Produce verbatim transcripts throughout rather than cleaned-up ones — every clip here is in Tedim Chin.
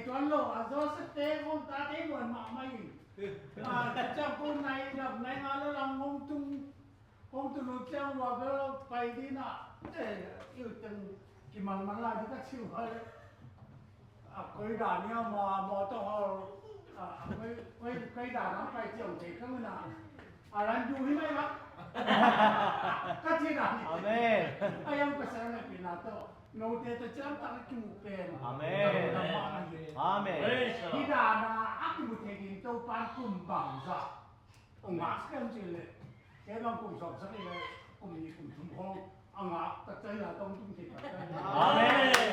Tuan lo, a Joseph te kong tate muan mahmah in. A, ciang ko nai dap nai nga lo lang ngong tung, ngong tung lo ciang ua bel pai din a. Eh, iu teng kimalmal lai di ka ci ua le. A koi dan ni a ma, motor hol. A, koi, koi, koi dan a pai ciang te ka mun a. A lan du hi mai bang. Ka ci dan ni. Amen. A yang Pasian na pi na to. Note tawh ciamtak a kimuh pen. Amen. Amen. Praise the Lord. Hih dan a kimu thei ding Topa'n kum bangzah hong ngak sak hiam cih leh, kei bang kum sawmsak le kum nih kum thum khawng a ngak tak ciang a tong tung thei tak ciang. Amen.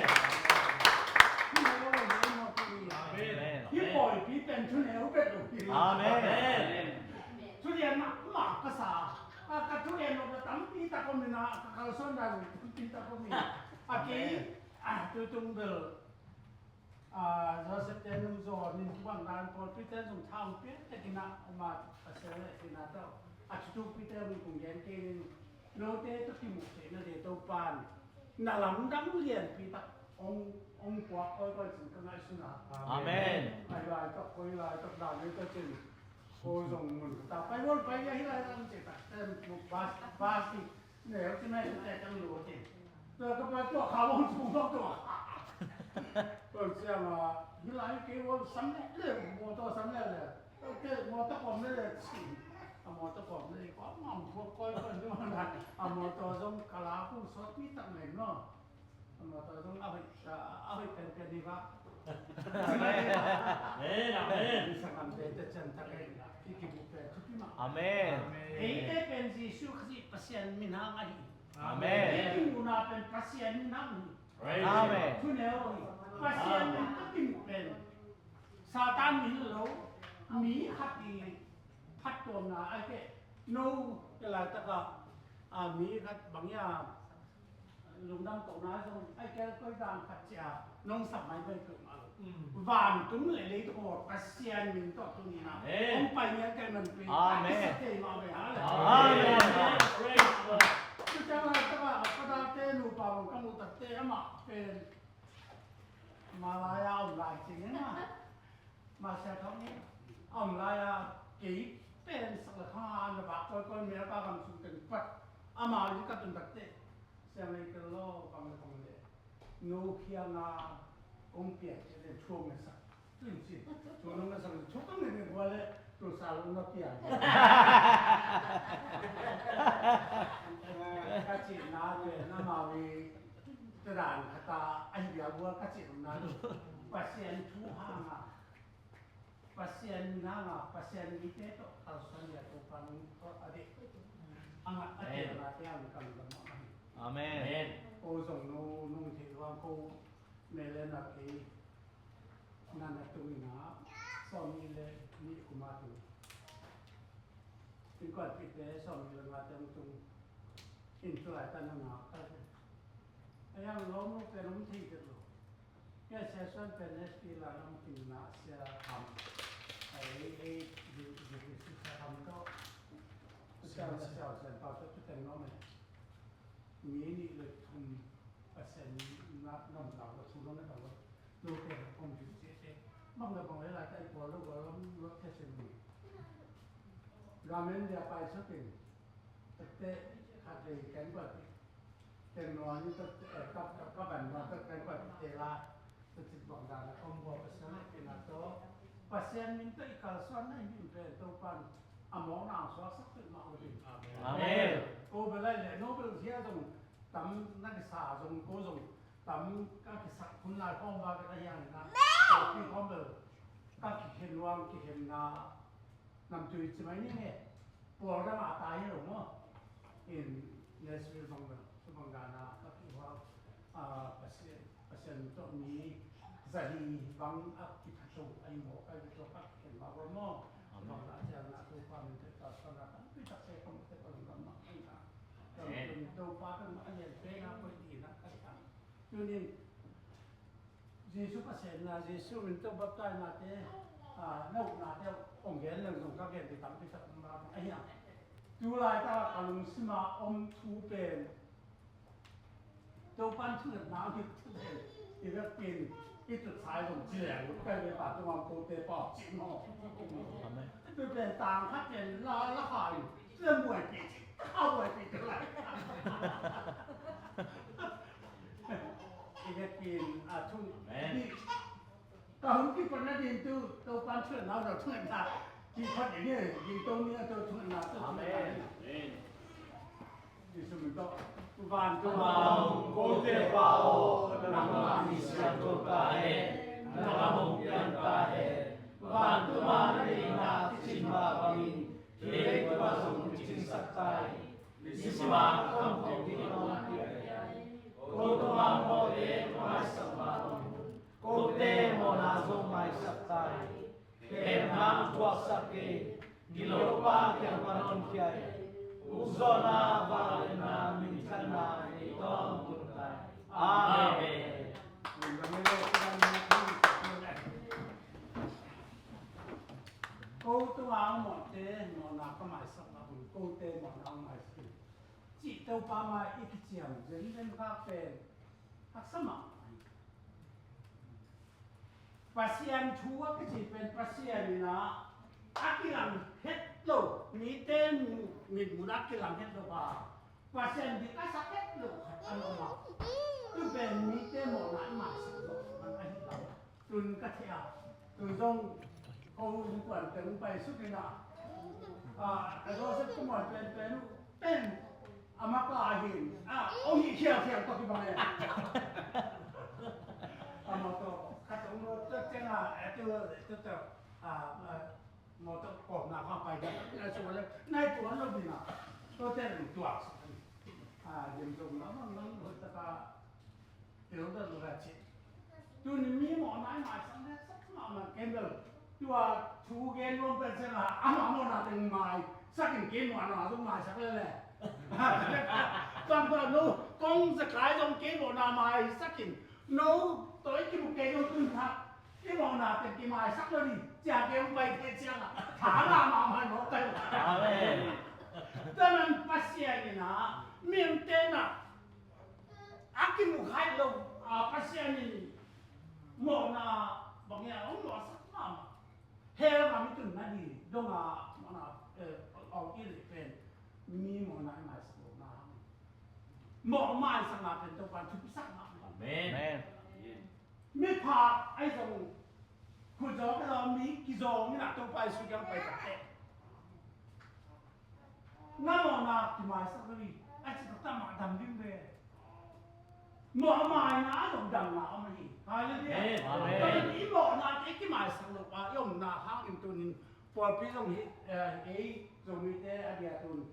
Hih pawipi pen thuneu bek lo hi. Amen. Thulian mahmah ka sa. A, ka thulian lo ka tampi tak om in a, ka kalsuan dan tampi tak om in a. A kei, a, tutung bel, a, Joseph te nung zaw nin kibang dan pawlpi te zong tha hong piak takin a, a ma, a sel le tina tawh a thutukpi te zong kong gen kei nin, note tawh kimuh theihna te Topa'n na lamdang lianpi tak hong, hong puak kawikawi cin ka ngaihsun a. Amen. Ai lai tak koi lai tak dan ei ta cin. Ko zong mun ka ta pai wol pai ya hi lai lang ci tak ten mu bas, bas ti. Ne, ci mai te tang lo ci. Tua ka pa tua kha wong sung tua tua. Ko siang a, hi lai ke wol sam le le, motor sam le le. Ke motor kom le le ci. A motor kom le ko ngam ko koi ko ni ma na. A motor zong ka la ku sot mi tak mai no. Ama ta zong a hoih, a hoih penpen hi va. Amen, amen. Sangam te te chan tak e, ki kibu pen thupi mah. Amen. Eite pen Jesu Khazih Pasian minhang ahi. Amen. Eite kimuna pen Pasian minhang hi. Praise the Lord. Amen. Thuneu hi. Pasian min ka kimu pen Satan min lo, mi khat i phattuamna a ke. No, ke laitak a, a mi khat bang ia lungdam kohna zong ai kel koi dan khat cia nong sap mai mai peuhmah lo. Mm. Vantung le leitung aw Pasian min tawh tuni na. Amen. Hong pai ngiat kei man pi. Amen. Ai sa kei mah ve ha le. Amen. Praise God. Tucang lai taka ka date nupa hong ka muh takte amah pen Malaya om lai cing na. Masa thong ni om lai a kei pen sak le kha na bak koi koi mel ka gam sung teng pat. Ama li ka tun takte. Siang ei tel lo, bang le bang le. No khiang a, kong piak ci le, thuang le sak. Tun ci, thuang le sak, thuang le ne bua le, tu sa lo na piak. Ka ci na le, na ma wi, te dan kata, ai bia bua ka ci na tu. Pasian thu hang a. Pasian minhang a, Pasian mite tawh kalsuan dia Topa nung tawh a dih. A ngah a tel a te ang kam kam a hi. Amen. Amen. Ko zong no nung thei luang ko melen a kei na na tung ina sawm ni le ni kuma tung. Tingkuan pite sawm ni le nga teng tung. In tulai ta na nga ka. Ayang lo no pen um thei tek lo. Kei a sia suan pen S P la lam kin na sia ham. Ai, ai, di, di, di, sia ham to. Sia, sia, sia, sia, pa to, to, ten no me. Mi ni le thum, a sia ni na, nam na, wa thum no me ta wa. Lo ke, kong ju se se. Bang le bang le la, tai po lo, wa lo, lo ke se mi. Gamen dia pai so kin. Te, khat le, kan pa ti. Teng nuam in ka, ka, ka, ka ban nuam ka, ka, ka, te la, ka cik bang dan a om bua Pasian le pina to. Pasian min to i kalsuan na min pe to pan. A mawk na suak sak pek ma o din. Amen. Ko belai le no bel sia zong tam na kisa zong ko zong tam ka kisak kun lai khong ba ka hiang na. Ko ki khong bel ka kikhen luang kikhen na. Namtui ci mai ni nge. Pual dang a tai lo maw. In Nashville bang bang, bang dana ka pi huang, ah, Pasian, Pasian tawh mi zali bang a kiphato ai maw, kai tawh ka khen ma bang maw. Bang la cia na to pa min te ka sa na kan pi tak se kom te kom gam ma ai na. Gam to pa kan ma ai pe na ko di na ka sa. Tunin Jesu Pasian na, Jesu min tawh baptize nate, ah, na upnate hong gen leng zong ka gen ding tampi tak om lai ahi a. Tulai ta ka lungsima om thu pen Topan thu ngatna om hi thu pen i vekpin I tut sai zong ci leng ut kai ve, vantung a om kote pau ci maw. Amen. Tu pen tang khat pen la la kha in, ci leng buaipih ci, ka buaipih tu lai. I biakinn a thung. Amen. Ka hong kipan na ding tu, Topa'n thuan nau lo thuan na. Kipan ding ni, ding tong ni a to thuan na, to thuan na. Amen. Jesuh min tawh. Vantung a om kote Pa aw, nangmah min siangtho ta hen, na gam hong piang ta hen. Vantung a na deihna kicin mah bangin, kei tung ah zong kicinsaksak ta in. Nisim a ka kamciam ding hong pia in. Ko tung a mawhte ka maisak mah bangin, kote mawhna zong maisak ta in. Hehpihna hong puaksak kei, gilopa kiang pan honkhia in. Ukzawhna, vangliatna, minthanna nei tawntung ta in. Amen. Ko tung a mawhte mawhna ka maisak mah bangin, kote mawhna hong maisak in. Cih Topa mai i kiciam zenzen kha pen haksa mahmah hi. Pasian thu a kici pen Pasian in a, a kilang het lo, mite mu-, mitmuhna a kilang het lo a, Pasian dik a sak het lo khat a om a. Tu pen mite mawhna i maisak lo man ahi lo. Tun ka thei a, tun zong ko innkuan teng pai suk in a, a, ka Joseph ka muan penpen uh pen a maka ahi in, a, hong hih khialkhial tawh kibang e. A mawtaw khat hong lut tak ciang a, a, tu, tu, tu, a, a, mawtaw kawmna kha pai ding a, a, sual le nai tuan lo ding a, tuate leng tuak sak a, a, gim zong lam mang mang lo tak a, Tel deuh lo dah cih. Tuni mi mawhna i maisak le sak mahmah kei bel. Tua thu gen nuam pen ciang a, amah mawhna teng maisak in kei mawhna zong maisak le le. Bang bang no, kong Zakai zong kei mawhna maisak in. No, toi kimu kei zong tun thak. I mawhna teng kei maisak lo ni. Cia kei hong pai kei ciang a. Tha na mahmah mawh pen. Amen. Tua man Pasian in a, mihingte na, a kimu kha lo, a, Pasian in mawhna bang hiam hong mawhsak mahmah. Hell gam i tun nading dong a mawhna, eh, hong i leh pen mi mawhna i maisak lohna hang. Mawh maisakna pen Topa'n thupisak mahmah. Amen. Amen. Miphak ahi zong, khut zaw ka zaw mi kizawng in a Topa Jesuh kiang pai tak teh. Na mawhna kimaisak lo hi, a cih taktak mah dam ding ve. Mawh maina ah zong damna om ahi. Halleluiah. Amen. Amen. Tua i mawhnate kimaisak lo a i omna hangin tunin pawlpi zong hi, eh, ei Zomite a dia tun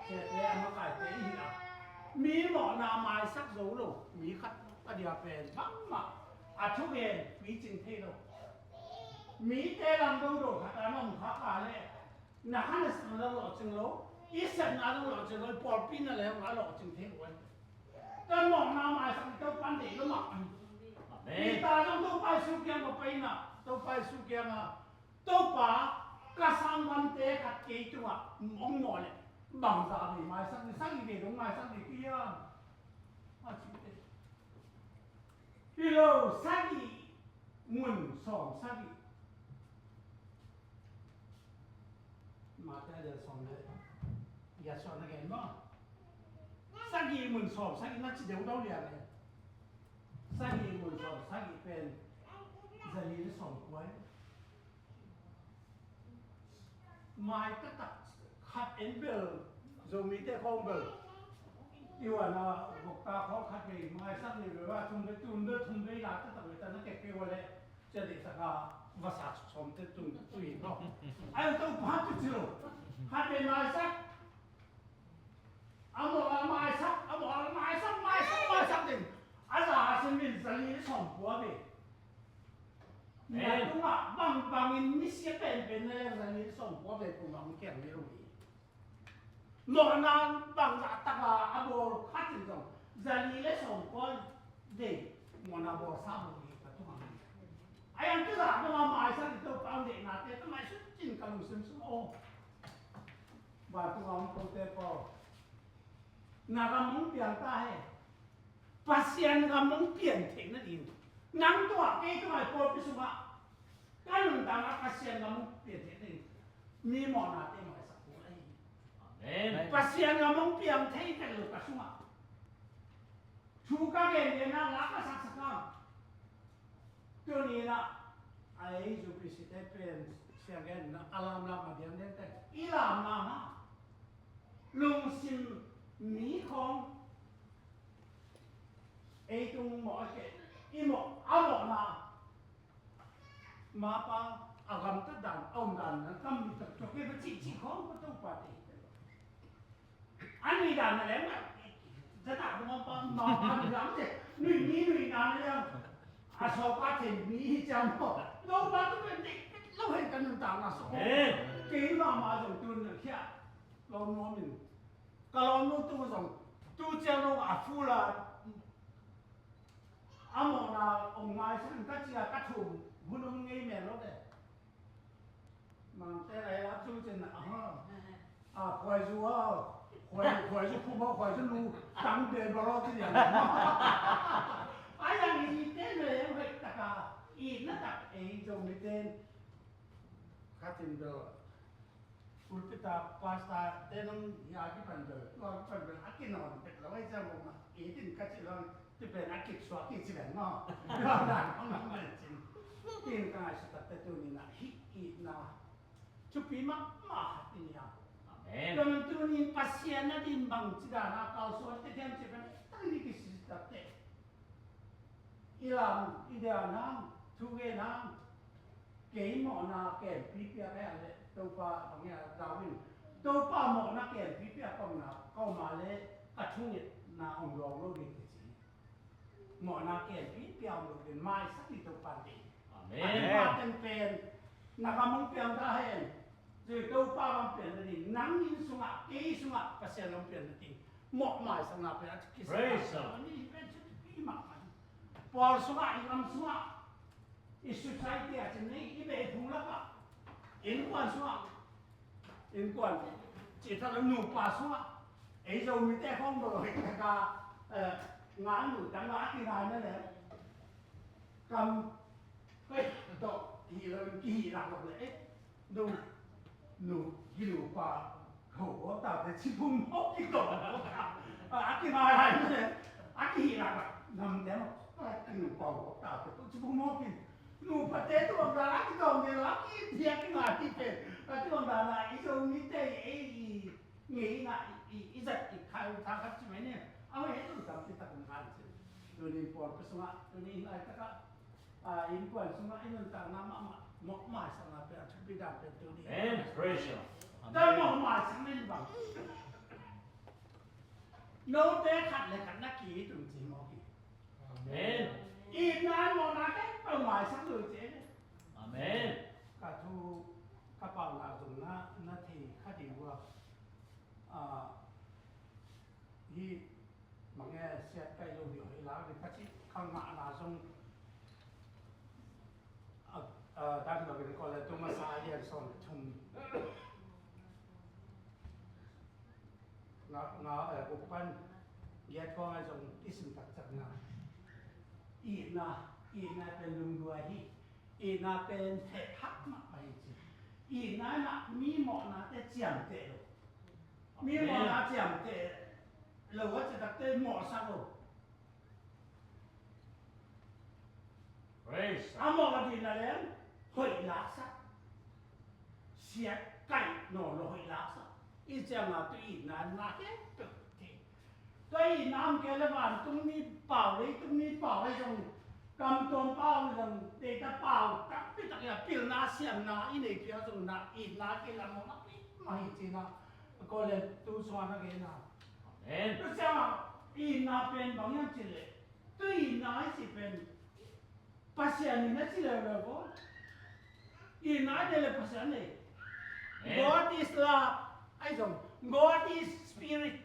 siate a makaite i hi a. Mi mawhna maisak zo lo mi khat a dia pen bangmah a thugen picing thei lo. Mite lam dodo khat a na om kha ka leh, na kha na sepna zong lawhcing lo, i sepna zong lawhcing lo, i pawlpi na leh zong a lawhcing thei lo. Kan mawhna maisak i Topa'n deih lo mah. Amen. Peter zong Topa Jesuh kiang a pai in a, Topa Jesuh kiang a, Topa, ka sanggamte khat kei tungah hong mawh leh bangzah vei maisak ding, sagih vei dong maisak ding ka hiam? A ci teh. Hi lo, sagih ngun sawm sagih. Mate a lian sawm le giat suah na gen maw? Sagih ngun sawm sagih na ci deuhdeuh lian e. Sagih ngun sawm sagih pen zali le sawm kua e. Mai taktak khat en bel, Zomite khawng bel. I wan a vokta khawng khat vei maisak ni bel a, thum vei, tun bel thum vei la taktak vei ta na kek kei ua leh. Cia dei taka vasa sawmte tun tui lo. Ai Topa tu ci lo. Khat vei maisak. A mawh a maisak, a mawh a maisak, maisak, maisak ding. A za a sin min zali sawm kua vei. Amen. Na tungah bangbangin misia penpen na leng zali sawm kua vei kum a hong kiang ni lo hi. Mawhna bangzah taka a bawl khat in zong zali le sawm kua vei mawhna bawlsa lo hi ka tungah. A yang tu zah dong a maisak i Topa hong deihnate ka ngaihsut cin ka lungsim sung aw. Vantung a om kote paw. Na gam hong piang ta hen. Pasian gam hong pian theih nading. Nang tungah, kei tungah, pawlpi sungah ka nuntakna Pasian gam hong piang thei ding mi mawhnate maisak kul ahi hi. Amen. Pasian gam hong piang thei tek lo ka sungah thu ka gen gen a, la ka saksak a. Tuni-in ah ei U P C te pen siang gen a lamlam a diang diang te i lamlam a lungsim mi khawng ei tung mawh a keh i mawh a mawhna mapa a gamtat dan a om dan na tam mi tak tok kei va cih cih khawng ka Topa te hi. A nui dan na leng na zata ko mapa mapa nui dan te nui mi nui dan na leng a sawpa thei mi hi ciang ko Topa tu pen te lo hen ka nuntakna sawh. Amen. Kei mama zong tun na khia lo nuam in ka lawmnu tu zong tu ciang lo a fu la a mawhna ong ngai san ka cia ka thum hun ong ngei men lo de. Mangte lai la tu cin a ha a khuai zu a khuai khuai zu phu ma khuai zu lu tang de ba lo cin yang. A yang i te le hoi taka i na tak ei zong mi ten ka tin do. Pulpit ah pastor te nong hi a kipan bel, tua kipan bel a kinawn pek lo ai ciang lo ma. I tin ka ci lo, ti pen a kik suak ki ci ven maw. Tua dan hong nang ven cin. Tin ka ngai sutak te tuni na hi itna thupi mahmah khat i ni a. Amen. Tua man tuni Pasian na din bang ci dan a kalsuan te thiam ci pen tang ni ki si tak te. I lam, i dia nang, thu nge nang, kei mawhna kem pipia kei a le, Topa, bang ia, Darwin, Topa mawhna kem pipia kong na, kong ma le, ka thungetna ong luang lo ding kici. Mawhna kem pipia ong lo ding, maisak ni Topa ding. Amen. Amen. Amen. Pen, na ka mong piang ta hen, Zui Topa bang pian na ding, nang inn sungah, kei sungah, Pasian lam pian na ding. Mawh maisakna pian a kisa. Praise the Lord. Ni pen thupi mahmah. Pawl sungah, i ram sungah, i society a cin nei, i beh phung lakah, innkuan sungah, innkuan, cih tak nupa sungah, ei Zomite khong bawh hek taka, eh, ngan nu tang a kinai na le. Kam, hei, tawh, hi lo, kihih lak lak le, eh, Nu, nu, hi nupa, ho, ho, ta te, ci phung mawk ki tawh. A, a ki ngai lai ne, a ki hi lai, nam te mawk, a ki nupa, ho, ta te, ci phung mawk ki. Nupa te tu, a, a ki tawh ne, a ki hi, a ki ngai ki te, a ki tawh na, na, i Zomite, ei, i, ngei na, i, i, i zat, i khai, ta ka ci mai ne, a, he, tu, tam, ki ta, kum, kan, ci. Tu ni, por, pe, sunga, tu ni, lai, ta ka, A, innkuan sungah i nuntakna mahmah, mawh maisakna pen a thupi dan pen tu ni. Amen. Praise the Lord. Amen. Tua mawh maisakna in bang. Note khat le khat na ki tung ci mawk hi. Amen. Itna mawhna te mawh maisak lo ci. Amen. Ka thu, ka pau na zong na, na thei kha ding ua. A, hi Mange siat kai lo hi hoih lak ding ka cih ka ngahna zong, a, a, dan lo in kawle tu masa a lian sawm le thum. Nga, nga, eh, guk pan giat khawng a zong i sim taktak na. Itna, itna pen lungduai hi. Itna pen theih hak mahmah hi ci. Itna in ah mi mawhnate ciamteh lo. Mi mawhna ciamteh lo a citakte mawhsak lo. Praise. A mawh a dihna leng hoih laksak. Siat kaih nawn lo hoih laksak. I cianga tu itna na khempeuh thei. Tua itna om kei le vantungmi pau, leitungmi pau ahi zong, kamtuam pau ahi zong, deita pau tampi tak ia pilna siamna i nei piak zong na itna kei lam mawh mahmah hi cina. Kawle tu sungah na gen a. Amen. Tua ciangah itna pen bang hiam cih leh tu itna i cih pen Pasian in a ci leuleu ko. Itna i deih leh Pasian nei. Amen. God is love. Ahi zong God is spirit.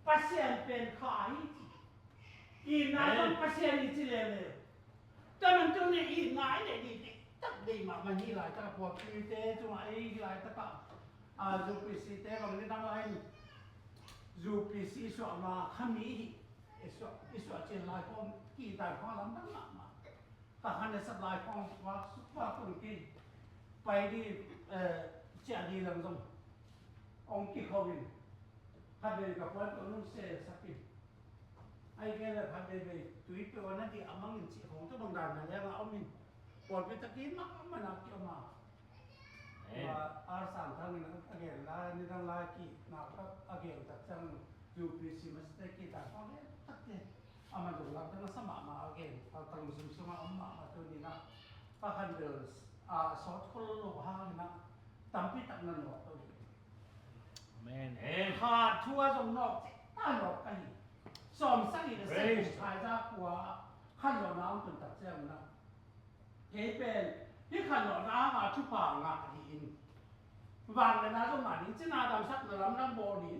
Pasian pen kha hi ci. Itna zong Pasian i ci leuleu. Tua man tu ni itna i deih dih dih tak deih mahmah hi laitak a pawlpite cungah ei hi laitak a, a, U P C te bang ni dang lai in U P C suahna kha mi hi. I suah, i suah cin lai khawng kihdan khawng lamdang mahmah. Ka khan a sap lai khawng vak suk vak tung ki pai di, eh, ciah di lam zong ong ki kho in. Khat vei ka puan tung nung se sak in. Ai ke le khat vei vei tui pe wan a di a mang in ci khong tu bang dan na liang a om in. Puan pe tak in mak man a ki om a. Ar sang thang in a gen la ni dang la ki na ka a gen tak chang U P C mas te ki ta khong le tak te. A man dong lam tang a sa mahmah a gen, a tang sumsum a om mahmah tu ni na. Pa khan bel a sawt khol lo hang na tampi tak na nawk to hi. Amen. Kha thu a zong nawk cik ta nawk ka hi. Sawm sagih le sagih thai za kua khan lo na om tun tak ciang na. Kei pen hi khan lo na nga thupha ngah hi in. Vang le na zong ngah ding cina dam sak na lam lam bawl hi.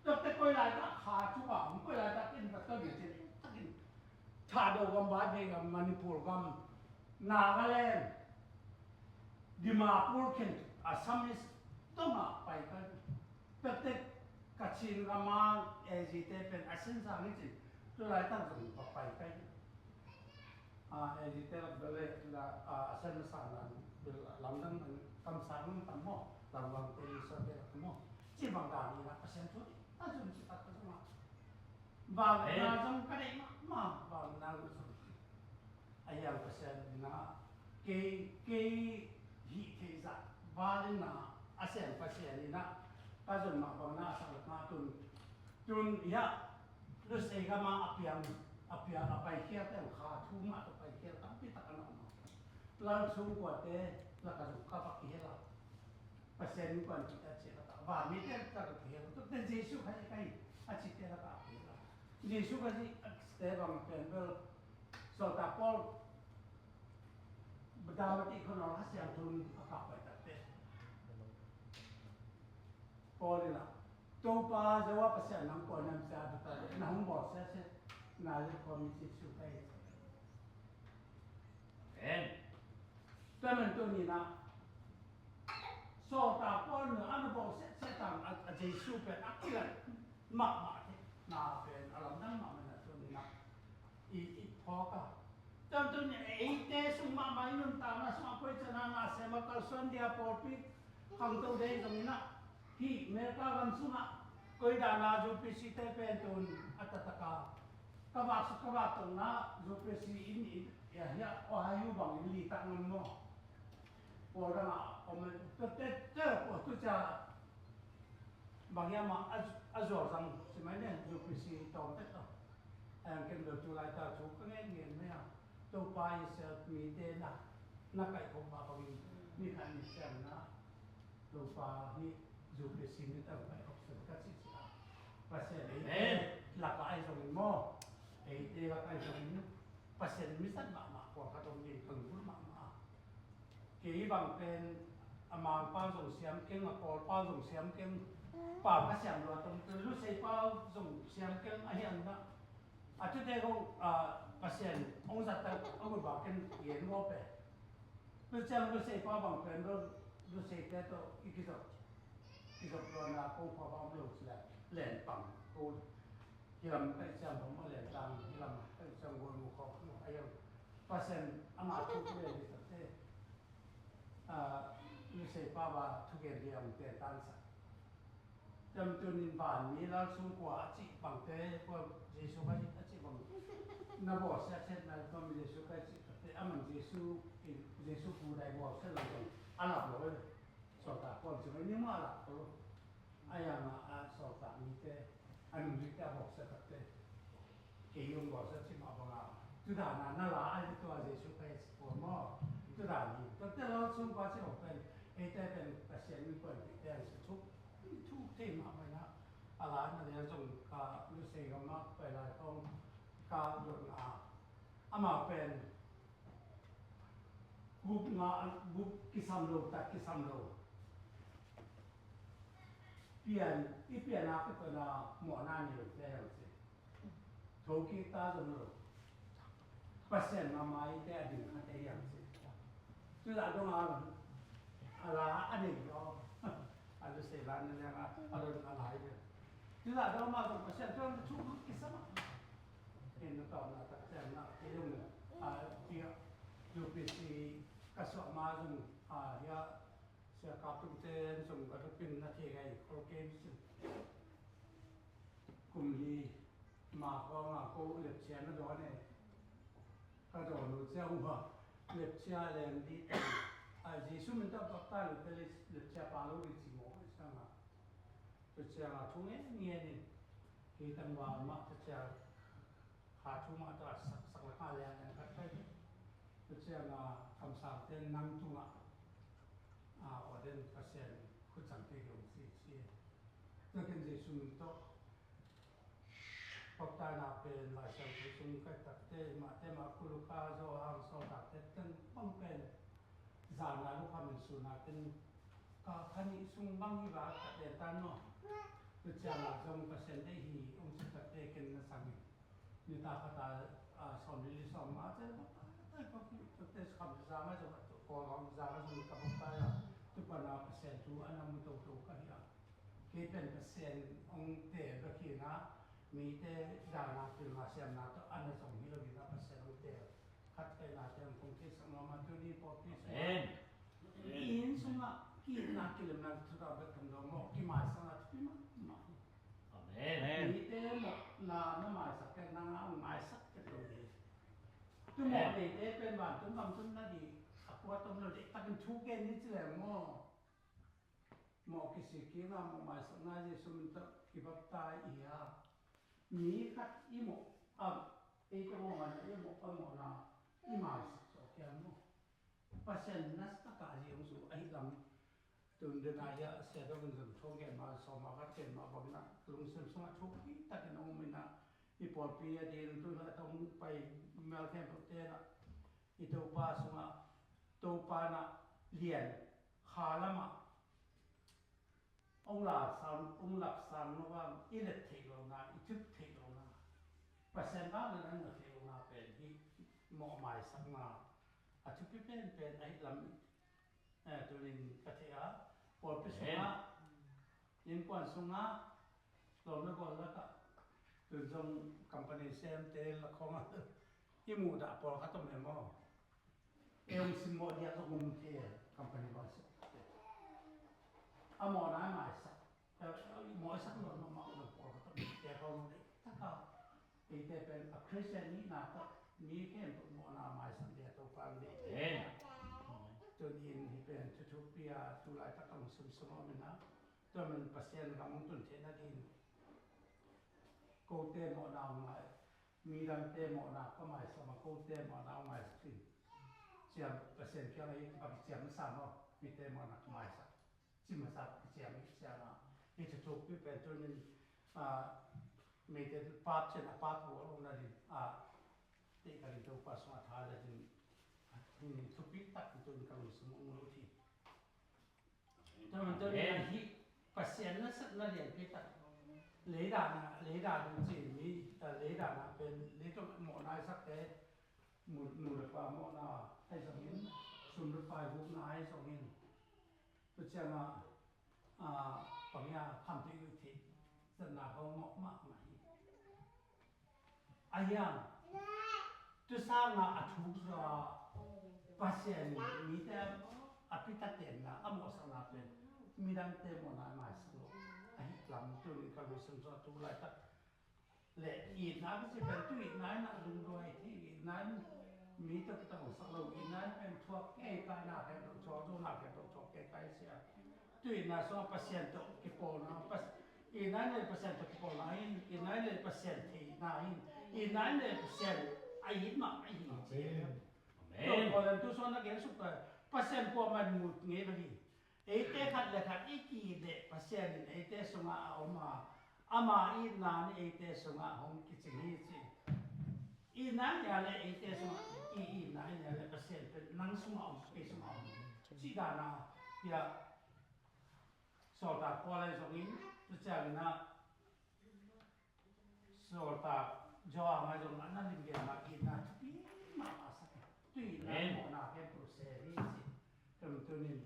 Tok te koi lai tak kha thupha om koi lai tak in tak to ni cin tak in. Thado gam, Vaiphei gam, Manipur gam, Nagaland, Dimapur khin, Assamese dong ah pai ka. Pektek Kachin gam a A Z te pen a sen sang hi cin. Tu lai tang zong pa pai ka. A, A Z te lak bel le la, a, a sen na sang lam, lam dang kamsang tam maw, lam wang te ni sa te lak maw. Ci bang dan ni la a sen tu ni. Ta zong ci ta ka zong a. Bang na zong ka dei ma, ma, bang na zong. A hiang Pasian in a kei, kei hih theih zah val in a, a siang Pasian in a ka zon mah bang na a sak lak na tun, tun hiah Lusei gam a a piang, a piang a paikhial teng kha thu mah tawh paikhial tampi tak a na om a. Lal sung kuate lak a zong ka vak kihel a. Pasian in kuan cih a cih lak a, van mite lak a kihel a, tuate Jesu Khazih ka hi a cihte lak a kihel a. Jesu Khazih a cihte bang pen bel Sawltak Paul Damati khua nawl Kha Siangtho in a kah pai takte. Paul in a, Topa Jehovah Pasian nang kuan nam cia bata na hong bawl sia sia na le khua mi Jesu ka hi. Amen. Tua man tu ni na Sawltak Paul in a na bawl sia sia tang a, a Jesu pen a kilat mahmah te na pen a lamdang mahmah na tu ni na i, i phawk a. Tua tu ni eite sung mahmah i nuntakna sung a koi cana na sem a kalsuan dia pawlpi khangto dei zong in a hih America gam sungah koi dan a U P C te pen tun a taktak a ka vak suk ka vak tong na U P C in i, i, a hiah Ohio bang in li tak ngam maw. Pawl dang a om in, tua te, te, pawl tu cia, bang hiam a, a, a zuak zang, si mai ne, U P C tawm tek a. Ang ken do tu lai ta thu ka ngen ngen mai a. Topa i sel mi te na, na kai khop ma bang in, ni khat ni siam na. Topa hi U P C mi tang kai khop sel ka ci ci a. Pasian ei, amen, lak a ai zong in maw. Ei te lak a ai zong in. Pasian mi san mahmah, pawl khat om in, kang bul mahmah. Kei bang pen a Mangpau zong siam keng, a Kawlpau zong siam keng, pau ka siam lua tong, Luseipau zong siam keng, a hiam na. A tute kong, a, Pasian hong zat tak, a gui bang ken gen ngawp e. Luciang Luseipau bang pen, Lu, Luseite tawh i kizop, kizop luan na kong khua bang om lo ci la, len pang ko. Hilam kai siam bang a len tang, hilam kai siam gol mu khawk mu a yau. Pasian ama thu ku len di takte. A, Lusei pa ba thugen liang te tansa. Tam tunin vanmi lal sung kua a cih bangte, kua Jesu ka cih a cih bang. Na bawl siatsiat na tua mi Jesu ka cih takte, aman Jesu, Jesu pu dai bawl siat lo zong a lap lo. Sawltak kuan cih ni ma lap lo. A yang a, a sawltak mite, a nungzuite a bawlsia takte. Kei hong bawlsia cih mah bang a, tu dan a na la a hi tua Jesu Khrist pua maw? Tu dan hi. Tuate lal sung kua cih hong pen, eite pen Pasian min kuan pite an si thuk, thuk thei mah pai na. A la na lel zong ka Lusei gam mah pai lai kong ka luat na a. Amau pen guk nga, guk kisam lo, tak kisam lo. Pian, i pian a ka tawh na mawhna nei lo te hiam ci. Tho kik ta zong lo. Pasian mahmah i te a ding kha te hiam ci. Tu zah dong a, a la a nei lo. A Lusei la na liang a, a lo ding a la i te. Tu zah dong a ma zong Pasian tu zong thu guk kisam a. Ken na tawpna tak ciang na kei zong a, pi a, U P C ka suah ma zong, a, hia, sia ka tungte zong ka tupin na thei gai khol kei sin. Kum li ma khawng a ko lepcia na dawn e. Ka dawn uh ciang uh a lepcia leng dih. A, Jesu min tawh baptize lo te lepcia pha lo dih ci maw, i sang a. Tua ciang a thu ngen ngen in, kei tangval mah tua ciang kha thu mah tawh a sak sak le kha lian lian khat pai. Tua ciang a kamsangte nang tungah a ordain Pasian khut zangte hi hong ci ci. Tua ken Jesu min tawh baptize na pen Lai Siangtho sung kai takte, Mate, Marku, Luka, Johan, Sawltakte teng bang pen zana Luka min suna ken ka kha nih sung bang hi ba ka ten tan maw. Tua ciang a zong Pasian deih hi hong ci takte ken na sang hi. Nitak khat a, a, sawm li li sawm nga ciang, a, a, a, te kham za nga zong, a, ko kham za nga zong ka bok ta ya, tu pan a Pasian thu a na mu to to ka hi a. Kei pen Pasian hong te ka hi na, mite dana pilna siamna tawh a na zong hi lo hi na Pasian hong te. Khat kai na te hong kong kei sang ma ma tu ni pawlpi sung. Amen. Inn sungah, ki na kilemna thu ta bet thong dong maw, ki mai sang a thu pi ma ma. Amen. Mite mawhna na maisak pen nang a hong maisak pen lo hi. Tu mawh neite pen vantung gam tung na dih a kuat om lo dih takin thu gen ni ci leng maw. Mawh kisik kik a mawh maisakna Jesu min tawh kibaptize i hi a. Mi khat i mawh a, ei tawh mawh maina i mawh a mawhna i maisak zawk hiam maw. Pasian na takah zi hong zu ahi lam. Tun dena hia sia dong in zon thong gen ma sawm a khat gen ma bang na lungsim sungah thupi takin hong um ina i pawlpi a din tun a tong pai mel khempeuh te na i Topa sungah Topa na lian kha lamah hong la sang, hong lak sang lo vang i let theih lo na, i thup theih lo na, Pasian vang na na theih lo na pen hi mawh maisakna a thupi pen pen ahi lam. Eh, tunin ka thei a, pawlpi sungah, innkuan sungah, lawmna bawl lakah, tun zong company semte lakhawngah i muhdah pawlkhat om e maw. E hong simmawh diak zong om thei e, company bawl sia. A mawhna maisak, eh, mawhsak lawmna mah om pawlkhat om e, te kawm om e, taka. Eite pen a Christian nihna tawh mi khempeuh mawhna maisak dia Topa ang dei. Amen. Tunin hi pen thuthupi a tu laitak a hong simsim a om ina. Tua man Pasian gam hong tun theihna din kote mawhna hong mai, midangte mawhna ka maisak ma kote mawhna hong maisak in. Ciam Pasian kiang a i bang ciam sa maw, mite mawhna ka maisak. Cimasa kiciam i ciam a, i thuthukpi pen tunin, a, mite pap cian a pap bual umna din, a, te ka din Topa sung a tha la din, a, tunin thupi tak tunin ka lungsung ung lo thi. Tunin tunin a hi Pasian na sat na lian pi tak. Leidana, leidana ci mi, a, leidana pen, leitung mawhna i sakte, nu, nu le pa mawhna ahi zongin, sum le pai gukna ahi zongin, tu ciangah, a, pangya khampi uh thei zatna ko ngawh mahmah hi. A hiang, tu sangah a thuk zaw a, Pasian in mite a pitatenna, a mawhsakna pen, midangte mawhna a maisak lo. A hi lam tunin ka lungsim zaw tu laitak le itna ka ci pen tu itna in a lungduai thei itna in mi tawh kitawng sak lo itna in pen thuak kei kai na pen lo thuak zo na pen lo thuak kei kai sia. Tu itna sungah Pasian tawh kipawlna pas itna in le Pasian tawh kipawlna in itna in le Pasian theihna in itna in le Pasian a it mah a hi ci. Amen. Tua kawlen tu suan a gen suk ta Pasian kuaman mut ngei bali. Eite khat le khat i ki le Pasian in eite sungah a om a, ama itna in eite sungah hong kicing hi ci. Itna nia le eite sungah i itna nia le Pasian pen nang sungah om, kei sungah om. Ci dana, ya, sawltak Paul ahi zongin, tu ciangin a, sawltak Johan ahi zong a na lim gen mah itna thupi mahmah sak. Tu itna mawhna ken tu se hi ci. Tum tunin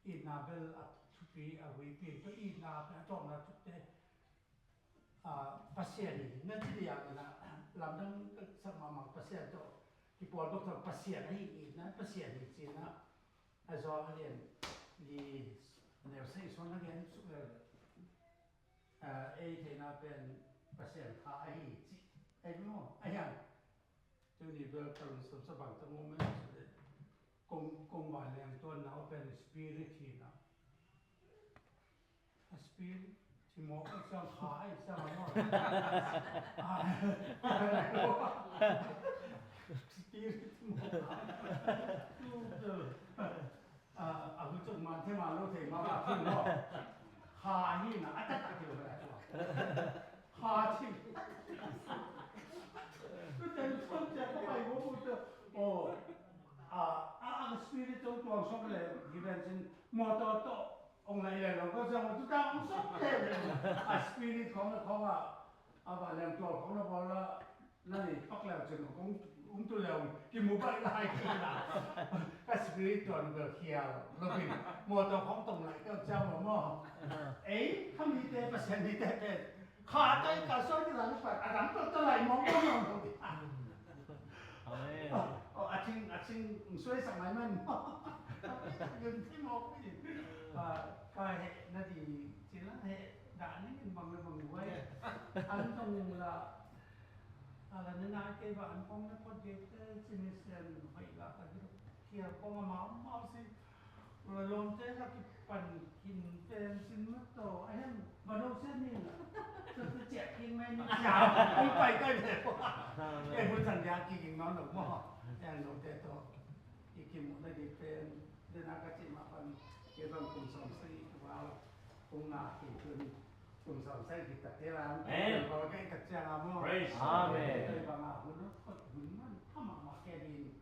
itna bel a thupi a huipi tu itna pen a tawpna thukte, a, Pasian in na ci liang in a lamdang sak mahmah Pasian tawh kipawl bek tawh Pasian ahi itna, Pasian hi cihna, a Johan a lian li neu sagih sung na gen suk leh, a, ei theihna pen Pasian Kha ahi cih, ei maw, a hian. Tuni bel ka lungsim sa bang tawh ngawm mah si leh, kong, kong vanleng tuanna uh pen Spirit hi na. A Spirit hi mawk a ciang Kha a hi ciang a mawk. Spirit hi mawk. A, a hu cuk man thei man lo thei mah a thin lo. Kha hi na, a taktak hi lo a tua. Kha hi. Ku ten thon cia ka pai bo bu te. Oh. A, a, a spirit tawh tuang sok le, hi ven sin, motor tawh ong lai le lo, ka zong tu ta ong sok le. A spirit khong le khong a, a vanleng tual khong le bawl la, na ni pak leu cin kong um tu leu, kimu bai lai ki la. Ka spirit tuan bel khial lo pin, motor khong tong lai ka ciang lo maw. Ei, kha mite, Pasian mite pen Kha tawh i kalsuan ding zan pan a dang tawh tawh lai mawk mawk mawk mawk ding. Amen. Oh, a cing, a cing suai sak mai man mawk. Yun thei mawk ding. Ah, ka heh na di cila heh dah ning in bang na bang wai. An tong la, a la na nai kei ba an kong na pot gei te cini sian hoi la ka di. Kia kong a mau mau si. Lawmte la kipan khin pen sin mat tawh a hian va no sia ni la. Tua tua ciah kik mai ni sia. Ong pai kai ve. Amen. Ei hun san dia kik ing nawn lo maw. Ei lawmte tawh i kimuhna ding pen dena ka cih mah pan kei bang kum sawm sagih ka val kong ngah kik hun kum sawm sagih kik tak te la. Amen. Kei bang ka i tak ciang a maw. Praise. Amen. Kei bang a hun hun man a mahmah kei ding.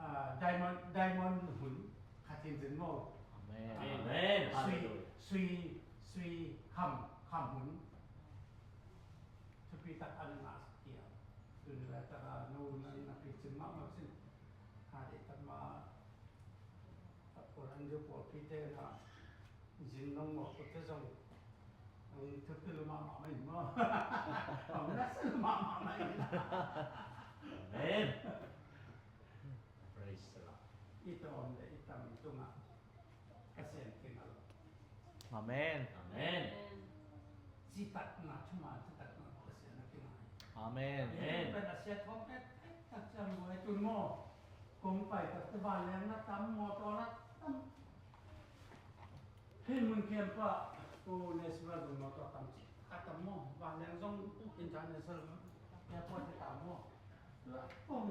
Ah, diamond, diamond hun khat hi in maw. Amen. Ah, amen. Sui, hallelujah. Sui, sui kham, kham hun. Thupi tak an ngah sak kia. Tuni lai tak a no hun an na pi cin mahmah sin. Ha, dei tak ma a pawl an diu pawlpi te na. Zin nong mawk kut te zong, ang thupi lua mahmah mai maw. Ang na sa lua mahmah mai. Amen. Praise the Lord. I tawm le i tam tungah Pasian kinga lo. Amen. Amen. Citakna, thuman citakna Pasian a kinga. Amen. Amen. Pen a sia thawm et, et tak ciang lo, ei tun maw. Kong pai tak te vanleng na tam, mawtaw na tam. Hei mun khempeuh ah, ko national zong mawtaw tam ci. A tam maw, vanleng zong international airport hi tam maw. Tua kong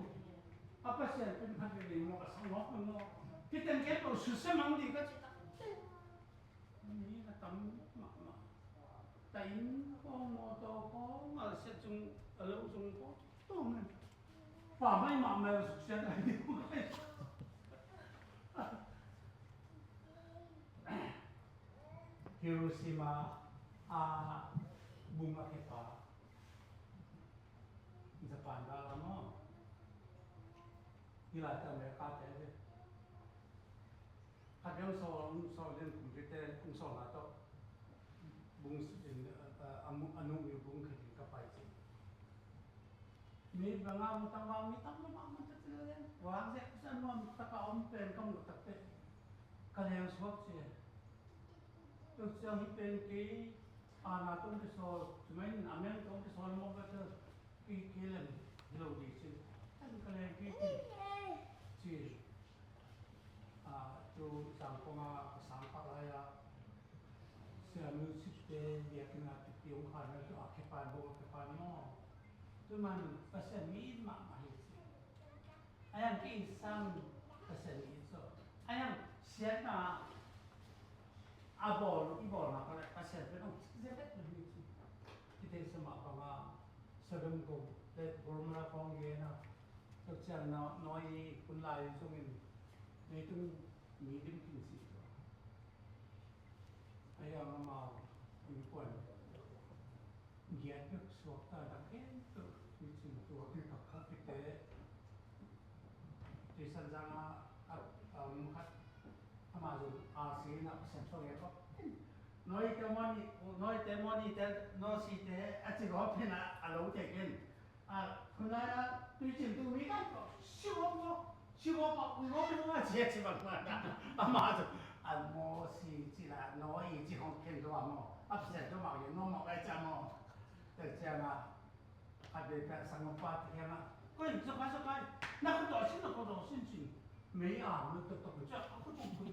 a Pasian pen khat vei vei maw, a sang maw, maw. Hih teng khempeuh susia mang ding ka ci tak. Mi a tam mahmah. Tua in kong mawtaw kong a sia cung, a lo cung kong. Tua man. Pa mai mah mai suk sian ai ding. Hiroshima a bung a khepa. Japan gal a maw. Hi lai te America te ve. Khat deuh sawl, sawl deuh kum kite, kum sawl na tawh. Bung in, a, a, a mu-, a nung in bung khat in ka pai ci. Mi bang a mu tang bang, mi tang bang a mu tang ci le. Wang zek sa nuam tak a om pen ka mu tak te. Ka leng suak ci. Tuk ciang hi pen kei, a na tong ki sawl, tu mai in a meng tong ki sawl mawk ka te. Kei, kei lem hi lo di ci. Tan ka leng kei ci. Ci. A, tu sang kong a, ka sang pah lai a. Sia music te, biakinn a, ti ti ong khan a, tu a khepan bo, a khepan maw. Tu man, Pasian mi it mahmah hi ci. A yang ki sang Pasian mi it zaw. A yang siatna, a bawl, i bawlna ka le, Pasian pen ong cik zia vet na hi ci. Ki te sa mah bang a, Sodom Gom-, le Gomorrah khawng gen a, tua ciang Noah, Noah i hun lai zongin leitung mi dim khin ci tua. A yang amau innkuan giat bek suak ta, dang khempeuh mi cin tua, mi khat khat kite. Tuisan zang a, a, a, um, khat, ama zong a si na Pasian suak e ko. Noah te mawni, Noah te mawni te, Noah si te, a ci gawp hi na, a lo te ken. A, hun lai a, Tuicin tu mi kan ko, siwa ko, siwa ko, ngo ko ma cia ci bang ma da. Ama tu, a mo si ci la, no i ci hong ken tu amo. A pesen tu ma, no ma kai cia mo. Te cia ma, a be pe sang mo pa te ma. Ko in so kai so kai. Na ko do sin, na ko do sin sin. Mei a, mo to to ko cia, a ko ko ko.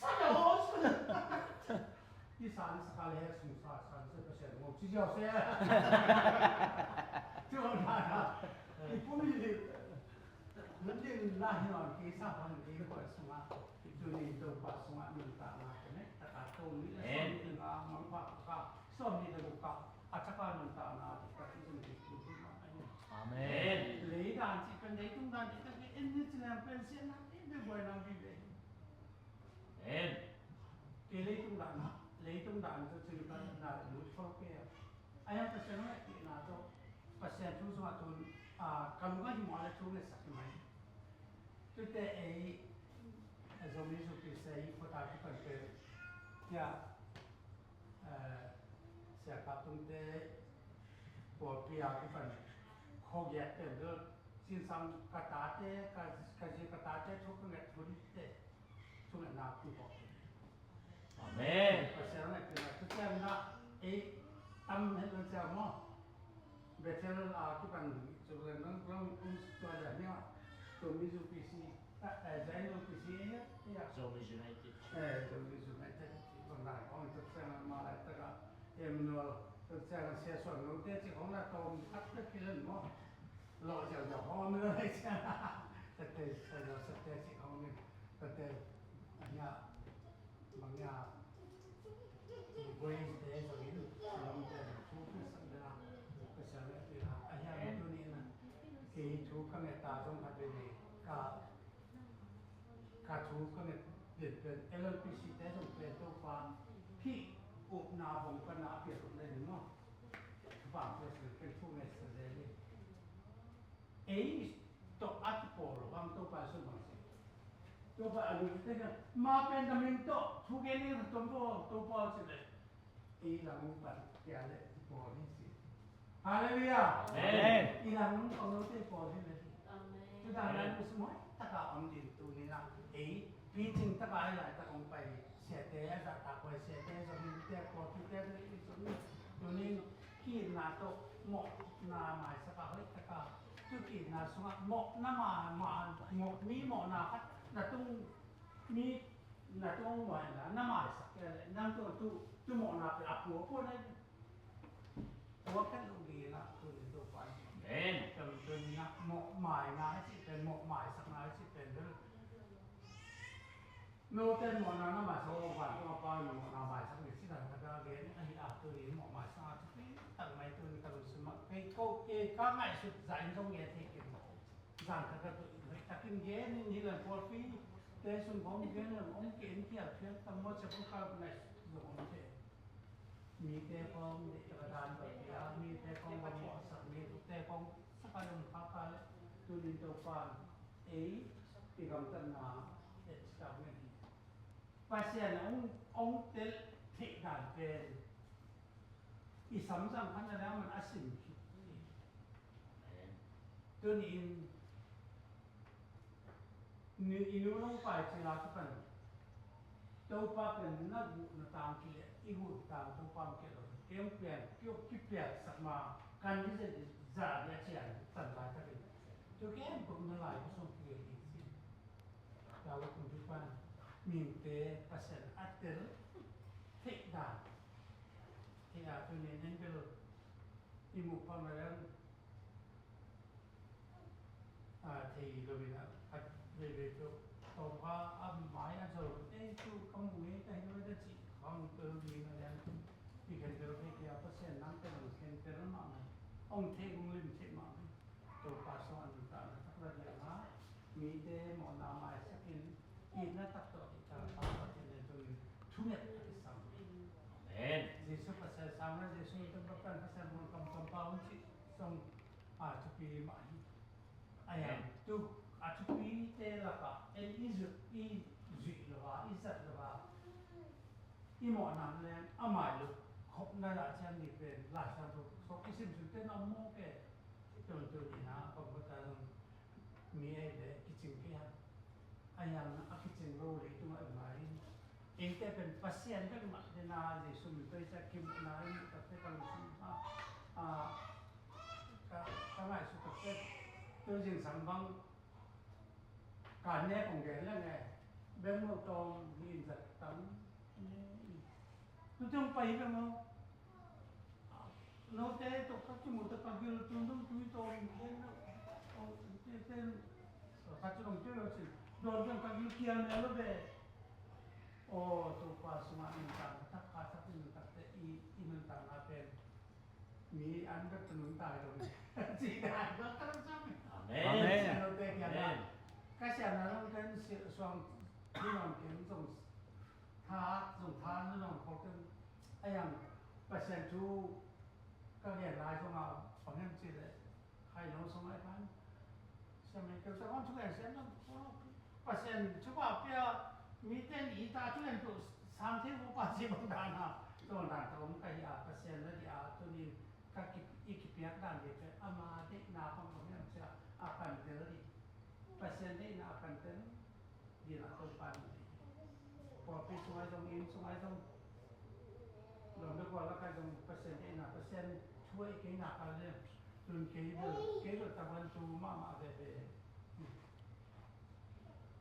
Sa da ho, sa da. I san sa ka le sung sa, san sa ka sen mo ci jiao se. Ci mo na na. I pu mi li. Nun din la hi non ki sa pa nun ki ko sung a. I tu ni to pa sung a nun ta na ke ne. Ta ka to ni la sung ni nga mang pa ka. Sung ni to ka. A ta ka nun ta na ki ka ki sung ni tu tu ma. Amen. Lei dan ci pen lei tung dan ci ka ki en ni ci na pen se na. En de boy na bi be. Amen. Kei leitung dan, leitung dan tu cin ka na lut khol kei a. A yang Pasian hong et na tu, Pasian thu sungah tun, a, ka lung a hi mawh le thu ngetsak hi mai. Tute ei, a Zomi zu pi sei, khuata kipan pe. Ya, eh, Sia Kap Tung te, pawlpi a kipan, khuagiat pen tu, sinsang ka tate, ka, ka zi ka tate thu ka nget thu ni te. Thungetna pupok. Amen. Pasian na kina tu ciang na ei tam het lo ciang mo. Bethel a kipan tu le nang long kum tua le ni a. Tu mi zu P C. Eh, Zain zu P C ya. Ya. Zomi United. Eh, Zomi United. Kon na kon tu ciang ma lai ta ka. Em no tu ciang sia suan no te ci kong na tom khat te kilen mo. Lo ciang ciang hong mi lai ciang. Sa te sa lo sa te ci kong mi. Sa te Ania, bang nia, grace te zong in, lam te zong thu ka sak dena, ka sak dena, a hia mi tu ni na, kei thu ka nget ta zong ka dena, ka, ka thu ka nget den pen, L L P C te zong pen to pa, pi, upna bong ka na a piak up le ni mo. Bang piak pen thu nget sa le ni. Ei, Tua a kipawl lo bang Topa sung bang si. Topa a lungte ka ma pen ka min tawh thu gen ning ka tom ko Topa si le. I lang pan kia le kipawl hi si. Halleluia. Amen. I lang kong lo te pawl hi le. Amen. Tu dan lai mu sumoi taka om din tu ni lang. Ei, pi ting taka ai lai tak ong pai. Siate a zahtak huai siate zong in te pawl tu te zong in. Tu ni ki na to mo na mai saka hoi taka. Tu ki na sunga mo na ma ma mo mi mo na khat na tung mi na tung mo na na mai sak le nang tu tu tu mo na pe a pu pu na pu kan lu gi na tu ni tu pa. Amen. Tam tu ni na mo mai na si pen mo mai sak na si pen. Note mawhna na maisak aw, vantung a Pa in mawhna maisak ni, ci dan khat a gen ahi a, tuni in mawh maisak a thupi tak mai tuni ka lungsim ah kei ko, kei ka ngaihsut zah in zong gen thei kei maw. Zan khat ka tuh in hoih takin gen in hi lan pawlpi te sung khawng gen in om kei in phial phial tam maw, cia kong ka ngaihsut zong om thei. Mite khawng deih taka dan ka pia, mite khawng ka mawhsak, mite khawng sak a lum kha kha le tuni in Topa in ei i gamtatna et cih tak men hi. Pasian in hong, hong tel theih dan pen i samzang khan a leng man a sim khit hi. Tuni in ni, i nu nong pai cil a kipan Topa pen na guh na tang kileh i guh tang Topa hong keh lo. Kei hong pian, kei hong kipiaksak ma kan hi zet zah dih a cian tan laitakin. Tua kei hong kong na lai ka song kei hi ci. David kumpipa in mihingte Pasian a tel theih dan theih a, tuni in bel i muh phamawh leng a thei lo in a, a veivei peuh tawmkha a mai a zo ei tu ka muh ngei ka hi lo in a cih khang peuh ding a leng i khen bel thei kei a, Pasian nang tel hong khen tel mahmah, hong thei hong lim thei mahmah. Topa sung a nuntakna taklat liang a, mite mawhna maisakin, itna tak tawh itna tak tawh itna tungin thunget a kisam. Amen. Jesu Pasian sang na, Jesu in Topa Pasian mun kam kam pa un cih sung a thupi mah hi. A hiam tu a thupite lakah en i zuih, i zuih lo a, i zat lo a, i mawhna leng a mai lo khopna dah ciang ni pen Lai Siangtho sawk i sim sun ten a mawk e. Tuntun in a pangkota mi ei le kicing kei hang. A hiang a kicing lo leitungah i ngai in. Eite pen Pasian bek mah dena Jesu min tawh i sa kimuhna i muh takte ka lungsim a, a, ka, ka ngaihsut takte tu zingsang bang ka ne kong gen leng e. Bengmo tawm hi in zat tang. Tutung pai hi bengmo. Note tawh ka kimuh tak ka gil tun dong tui tawh in gen lo. Te ten ka ci long tui lo cin. Dawn teng ka gil kial mel lo ve. Aw, Topa sungah nuntakna tak, kha tak in nuntakte i, i nuntakna pen mi an bek tun nuntak hi lo. Ci dan ka ka lo sam. Amen. Amen. Note kial na. Amen. Ka sian na long ten suang hi long ken zong tha, zong tha na long kol ken. A yang Pasian thu ka gen lai zong a pangem ci le. Hai lo song ai pan. Siam mai keu sa wan thu en siam na. Pasian thu pa pia mi ten i ta thu en tu sam thei bu pa si bang dan ha. Tu dan ta om ka hi a Pasian na di a tu ni ka ki i ki piak dan di pe ama de na pang ko miam sia a kan tel di. Pasian de na a kan tel. Dina Topa ni. Pawlpi sung ai zong, inn sung ai zong, lawm le kua lak ai zong Pasian kei na, Pasian thu ai kei na ka le, tun kei bel, kei bel taban tu mahmah veve.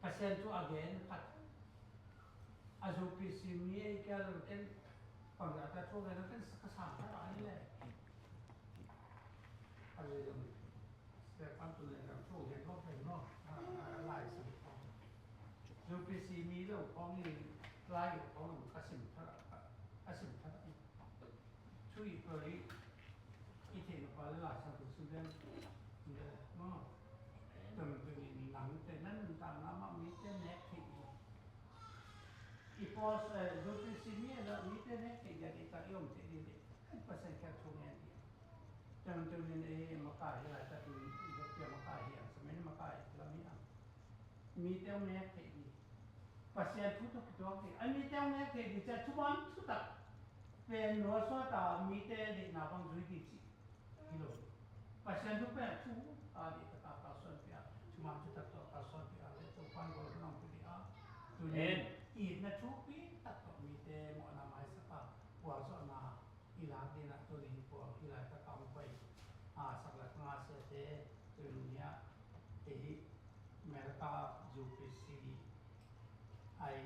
Pasian thu a gen khat. A zupisi mi ei kia lo ken, pang a ta thu gen lo ken, ka sang ta ai le. A zui zong. Sia kan tu le kan tu gen lo ken lo. A, a, lai si. Zupisi mi lo kong i, lai lo kong ka sim ta, ka sim ta. Thu i pali, i theihna pa le Lai Siangtho sim den. Maw. Tua manin nang te nan nuntakna mah mite nek theih ding. I pawl, eh, zupisi mi a mite nek theih ding a, i tak i om theih ding leh Pasian kiang thu ngen ding. Tua manin ei makai hi laitak in, i zopia makai hi a, samen makai lam hi a. Mite hong nek theih ding. Pasian thu tawh kituak ding. A mite hong nek theih ding ciang thuman thutak pen nuasuat a mite deihna bang zui ding cih hi lo. Pasian thu pen thu a deihtak a kalsuanpih a, thuman thutak tawh kalsuanpih a, le Topa'n gol hong pia ding a. Tuni in itna thupi tak tawh mite mawhna maisak a, puakzawhna i lak ding a, tuni in puak hi laitak a hong pai a, saklak nga siate, tuni a, ei America, U P C, ai,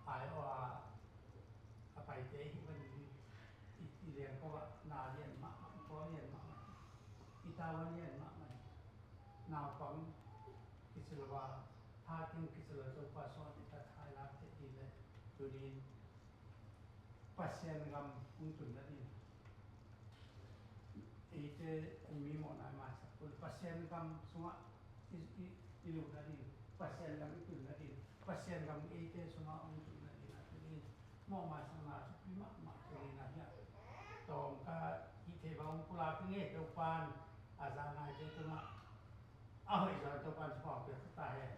ai aw a, a paite hi van i, i lian ko a, na lian mahmah, i pawl lian mahmah, i tavuan lian mahmah, naupang kici lo a, thakim kici lo, Topa sungah i tat hai lak te i le, tuni in Pasian gam hong tun nading. Eite mi mawhna i maisak un Pasian gam sungah i, i, i lut nading. Pasian gam i tun nading. Pasian gam eite sungah hong tun nading a tuni in mawh maisakna thupi mahmah tuni in a hiah. Tawm ka hih thei bang hong pulak ing e, Topa'n a za ngaite tungah a hoih zaw Topa'n thupha hong piak ta hen.